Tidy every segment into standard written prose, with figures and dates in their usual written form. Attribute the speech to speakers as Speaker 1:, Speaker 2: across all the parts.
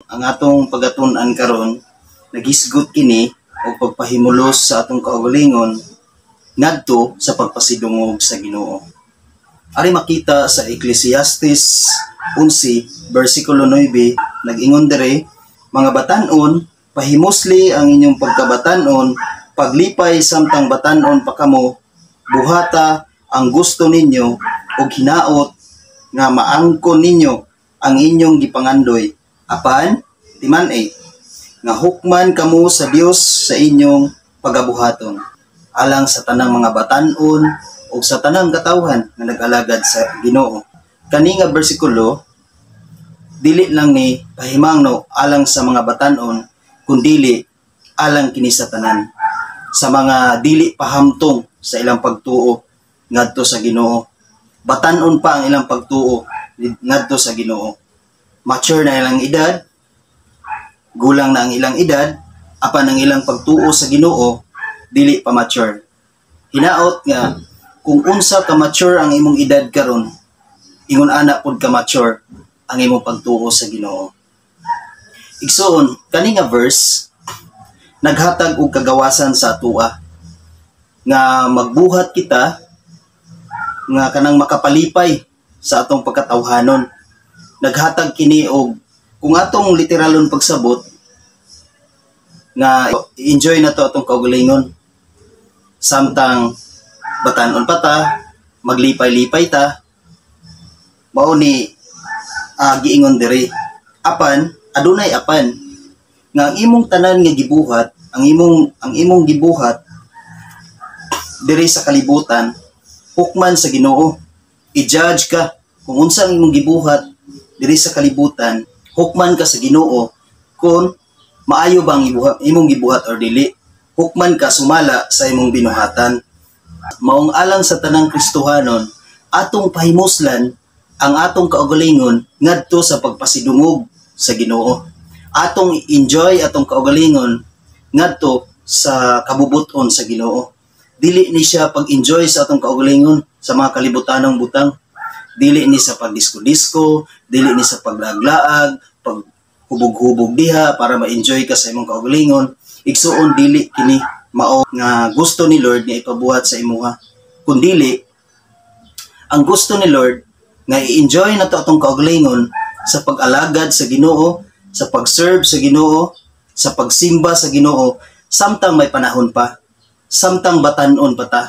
Speaker 1: Ang atong pagatun-an karon naghisgot kini og pagpahimulos sa atong kaugalingon ngadto sa pagpasidungog sa Ginoo. Ari makita sa Ecclesiastes 11 bersikulo 9, nag-ingon diri, "Mga batan-on, pahimusli ang inyong pagkabatan-on, paglipay samtang batan-on pa kamo, buhata ang gusto ninyo ug hinaot nga maangkon ninyo ang inyong gipangandoy. Apan timan-i nga hukman kamo sa Dios sa inyong pagabuhaton." Alang sa tanang mga batan-on ug sa tanang katawhan nga nag-alagad sa Ginoo. Kani nga bersikulo dili lang ni pahimangno alang sa mga batan-on, kundili alang kini sa tanan, sa mga dili pahamtong sa ilang pagtuo ngadto sa Ginoo. Batan-on pa ang ilang pagtuo ngadto sa Ginoo. Mature na ilang edad, gulang na ang ilang edad, apan ang ilang pagtuo sa Ginoo dili pa mature. Hinaot nga kung unsa ka mature ang imong edad karon, ingon ana pod ka mature ang imong pagtuo sa Ginoo. Igsuon, kani nga verse naghatag og kagawasan sa atua nga magbuhat kita nga kanang makapalipay sa atong pagkatawhanon. Naghatag kini og, kung atong literalon pagsabot, nga enjoy na to atong kaugalingon samtang batan-on pa ta, maglipay-lipay ta. Mao ni giingon diri. Apan adunay apan, nga ang imong tanan nga gibuhat, ang imong gibuhat diri sa kalibutan, hukman sa Ginoo. I-judge ka kung unsa ang imong gibuhat diri sa kalibutan. Hukman ka sa Ginoo kung maayo ba ang imong gibuhat or dili. Hukman ka sumala sa imong binuhatan. Maong alang sa tanang Kristohanon, atong pahimuslan ang atong kaugalingon ngadto sa pagpasidungog sa Ginoo. Atong enjoy atong kaugalingon ngadto sa kabubuton sa Ginoo. Dili ni siya pag-enjoy sa atong kaugalingon sa mga kalibutanong butang. Dili ni sa pagdisko-disko, dili ni sa paglaaglaag, pag hubog-hubog diha para ma-enjoy ka sa imong kaugalingon. Igsuon, dili kini mao nga gusto ni Lord nga ipabuhat sa imuha. Kundili ang gusto ni Lord nga i-enjoy nato atong kaugalingon sa pag-alagad sa Ginoo, sa pag-serve sa Ginoo, sa pagsimba sa Ginoo samtang may panahon pa, samtang batan-on pa ta.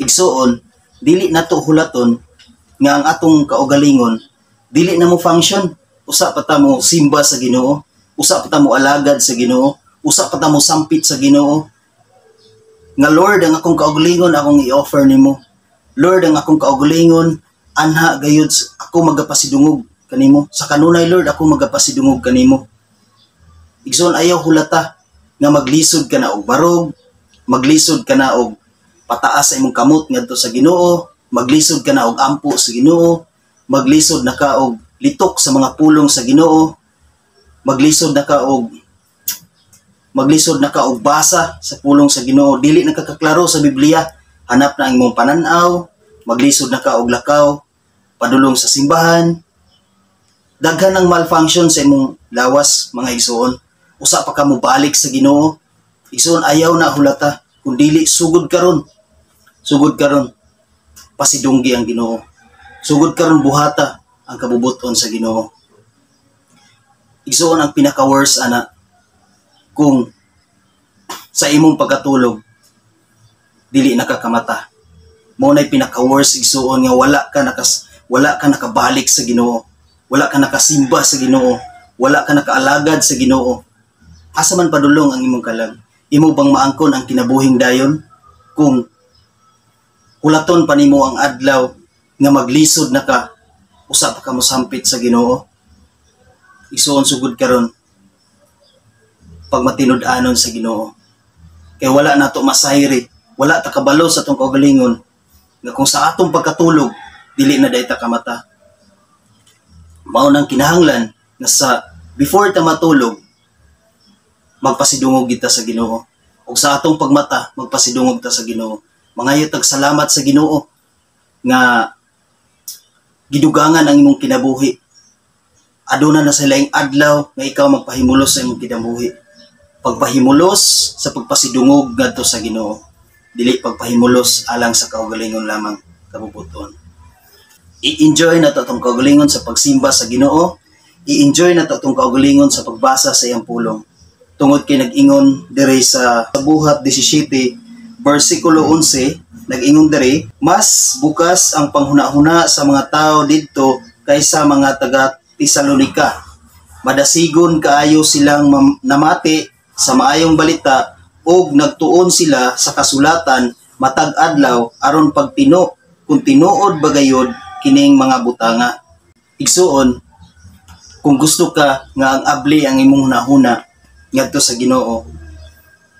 Speaker 1: Igsuon, dili nato hulaton nga ang atong kaugalingon dili na mo function. Usa pa ta mo simba sa Ginoo, usa pa ta mo alagad sa Ginoo, usa pa ta mo sampit sa Ginoo. Nga, "Lord, ang akong kaugalingon akong i-offer nimo. Lord, ang akong kaugalingon anha gayud ako magapasidungog kanimo. Sa kanunay, Lord, ako magapasidungog kanimo." Igsoon, ayaw hulata nga maglisod ka na og barog, maglisod ka na og pataas sa imong kamot ngadto sa Ginoo, maglisod ka na og ampo sa Ginoo, maglisod na ka og litok sa mga pulong sa Ginoo, maglisod na ka og basa sa pulong sa Ginoo, dili na ka kaklaro sa Biblia, hanap na ang imong pananaw, maglisod na ka og lakaw padulong sa simbahan. Daghan ang malfunction sa imong lawas, mga igsuon. Usa pa ka mo balik sa Ginoo. Igsuon, ayaw na hulata, kung dili sugod karon. Sugod karon, pasidunggi ang Ginoo. Sugod karon, buhata ang kabubuton sa Ginoo. Igsuon, ang pinaka worst ana kung sa imong pagkatulog dili nakakamata. Mao nay pinaka worst, igsuon, nga wala ka nakabalik sa Ginoo, wala ka nakasimba sa Ginoo, wala ka nakaalagad sa Ginoo. Asa man padulong ang imong kalag? Imo bang maangkon ang kinabuhing dayon kung hulaton pa nimo ang adlaw nga maglisod na ka usa pa ka mosampit sa Ginoo? Igsuon, sugod karon pagmatinud-anon sa Ginoo. Kay wala nato masayri, wala ta kabalo sa atong kaugalingon nga kung sa atong pagkatulog dili na diay ta kamata. Mao nang kinahanglan nga sa before ta matulog, magpasidungog kita sa Ginoo. Ug sa atong pagmata, magpasidungog ta sa Ginoo. Mangayo tag salamat sa Ginoo nga gidugangan ang imong kinabuhi. Aduna na sa laing adlaw nga ikaw magpahimulos sa imong kinabuhi. Pagpahimulos sa pagpasidungog ngadto sa Ginoo. Dili pagpahimulos alang sa kaugalingon lamang kabubuton. I-enjoy nato atong kaugalingon sa pagsimba sa Ginoo. I-enjoy nato atong kaugalingon sa pagbasa sa iyang pulong. Tungod kay nag-ingon diri sa Buhat 17 versikulo 11, nag-ingon diri, mas bukas ang panghuna-huna sa mga tao didto kaysa mga taga Tesalonika. Madasigon kaayo silang namati sa maayong balita ug nagtuon sila sa kasulatan matag adlaw aron pagtino kung tinuod ba gayud kining mga butanga. Igsuon, kung gusto ka nga ang abli ang imong hunahuna ngadto sa Ginoo,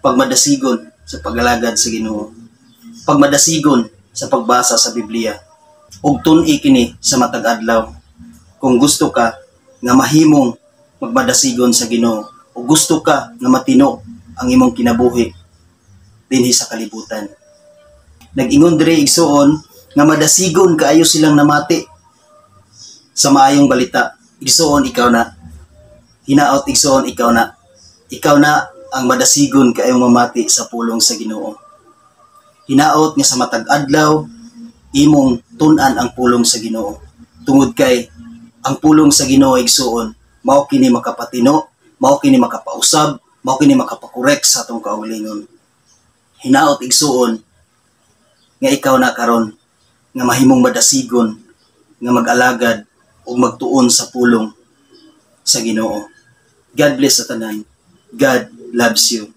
Speaker 1: pagmadasigon sa pagalagad sa Ginoo, pagmadasigon sa pagbasa sa Biblia, ug tun-i kini sa matag adlaw. Kung gusto ka nga mahimong magmadasigon sa Ginoo o gusto ka nga matino ang imong kinabuhi dinhi sa kalibutan. Nag-ingon diri, igsuon, nga madasigon kaayo silang namati sa maayong balita. Igsuon, ikaw na. Hinaot, igsuon, ikaw na. Ikaw na ang madasigon kaayong mamati sa pulong sa Ginoo. Hinaot nga sa matag adlaw imong tun-an ang pulong sa Ginoo. Tungod kay ang pulong sa Ginoo, igsuon, mao kini makapatino, mao kini makapausab, mao kini makapakorek sa atong kaugalingon. Hinaot, igsuon, nga ikaw na karon nga mahimong madasigon nga mag-alagad ug magtuon sa pulong sa Ginoo. God bless sa tanan. God loves you.